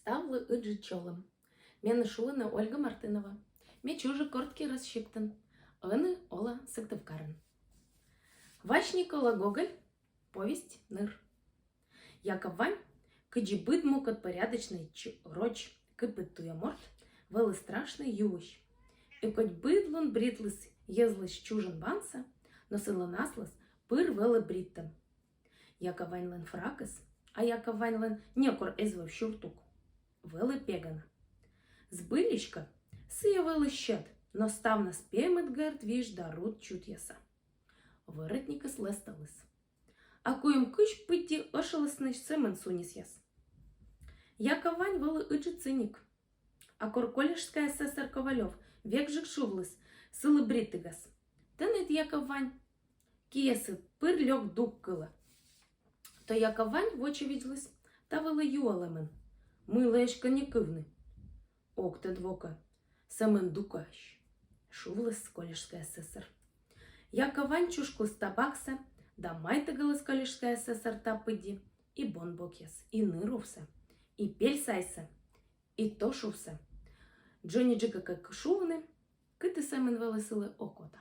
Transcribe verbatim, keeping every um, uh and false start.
Ставлы ыджыд чолӧм. Менӧ шуӧны Ольга Мартынова. Ме чужи Корткерӧс сиктын, ӧні ола Сыктывкарын. Вась Никола Гоголь. Повесть «Ныр». Яков Вань, кыдзи быд мукӧд порядочнӧй ч-, роч кыпыд туя морт, вӧлі страшнӧй юысь. И кӧть быд лун бритліс йӧзлысь чужан банса, но сылӧн аслыс пыр вӧлі бриттӧм. Яков Ваньлӧн фракыс, а Яков Ваньлӧн некор эз вӧв сюртук, вӧлі пегана. Збыльысь кӧ, сыя вӧлі сьӧд, но ставнас пемыд, гӧрд, виж да руд чутъяса. Воротникыс лӧсталіс. А куим кызь пыдди ӧшалісны сӧмын сунисъяс. Яков Вань вӧлі ыджыд циник. А кор колледжскӧй асессор Ковалёв векжик шувліс сылы бриттігас, тэныд Яков Вань киясыд пыр лёк дук кылӧ, то Яков Вань вочавидзліс, та вӧлі юалӧмӧн, мыйла эськӧ не кывны. Ог тӧд во кӧ, сӧмын дукаӧсь, шувліс колледжскӧй асессор. Яков Вань чушкаліс табаксӧ да майталіс колледжскӧй асессор та пыдди и бон бокъяс, и ныр увсӧ, и пель сайсӧ, и тош увсӧ. Джониджыка кӧ шувны, кыті сӧмын вӧлі сылы окота.